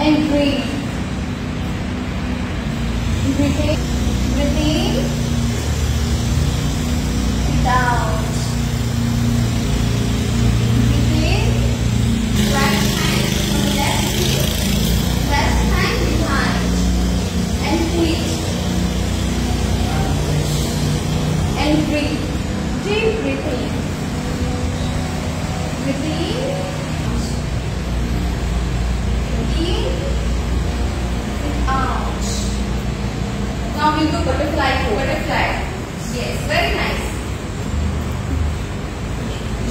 And breathe. Breathe in. Breathe in. Breathe out. Breathe in. Right hand on the left hip. Left hand behind. And twist. And breathe. Deep breathing. Breathe in. In. Breathe out. Now we do butterfly. Butterfly. Yes, very nice.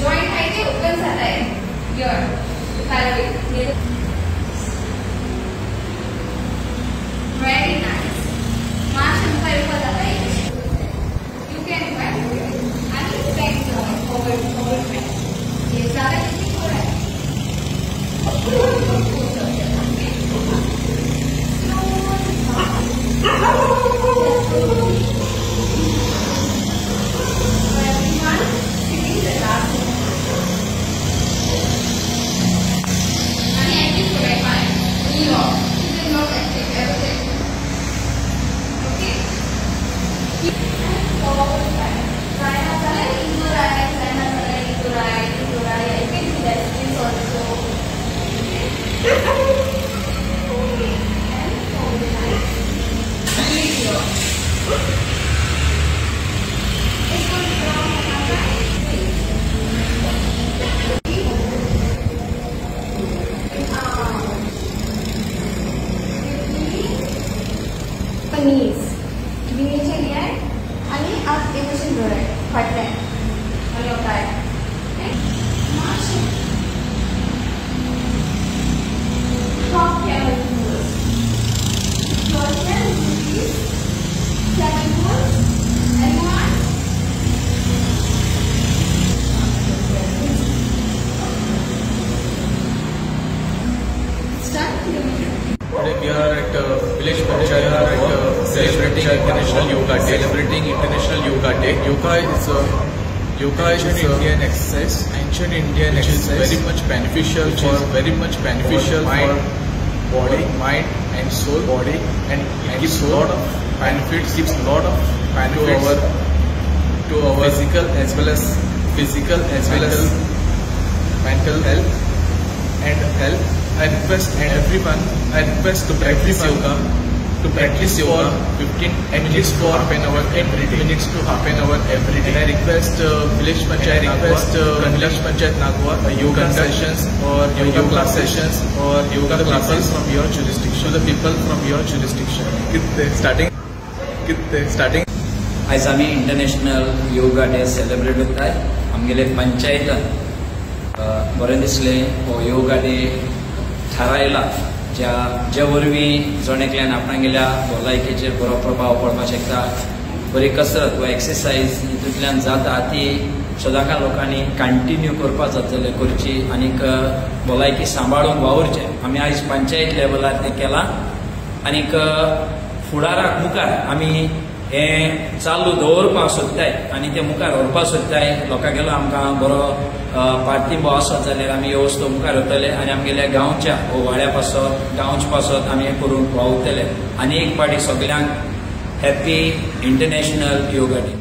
Joint आहे ते open झालं आहे. Here. Very nice. माशे मुखार येवपाक जाता. You can back आणि back joint forward forward back. Yes, जाता तितली बरं आहे. Everyone sitting the last आणि active कराय पाय. Knee off. It is not active everything. Okay. Forward back. Right hand झालं, into right, right hand झालं, into right, into right. You can do that this also. Okay. And forward back. Breathe here. It's going to round and right. Knees. नीचे लिया है आणि आप एक machine धर फाटल्यान on your thigh. Half camel pose. Your please. Camel pose. Anyone? Start. Today we are at village panchayat celebrating International Yoga Day. Celebrating International Yoga Day. Yoga is Indian exercise. Ancient Indian exercise. Very much beneficial for mind, body, mind and soul. Body and it gives lot of benefits. Gives lot of benefits to our physical as well as mental health and health. I request everyone. I request to practice yoga. To practice yoga 15 minutes for half an hour every day. Minutes to half an hour every day. And I request village panchayat. I request village panchayat Nagwa yoga sessions or yoga class sessions or yoga classes from your jurisdiction. To the people from your jurisdiction. Starting. Starting. आयज आमी international yoga day celebrate करताय. आमगेले पंचायतान बरें दिसलें हो yoga day थारायला ज्या वरवीं जण एकल्यान आपणागेल्या भलायकेचेर बरो प्रभाव पडपाक शकता. बरी कसरत वा एक्सरसायज हितूंतल्यान जाता ती सदांकाळ लोकांनी कंटिन्यू करपाक जातले करची आनीक भलायकी सांबाळून वावुरचें. आमी आयज पंचायत लेवलार तें केलां आनीक फुडाराक मुखार आमी हें चालू दवरपाक सोदताय आनी तें मुखार व्हरपाक सोदताय. लोकांगेलो आमकां बरो पाठिंबो आसत जाल्यार आमी ह्यो वस्तू मुखार व्हरतले आनी आमगेल्या गांवच्या वाड्या पासत गांवचे पासत आमी हें करूंक वावुरतले. आनी एक पाटी सगल्यांक हॅप्पी इंटरनॅशनल योगा डे.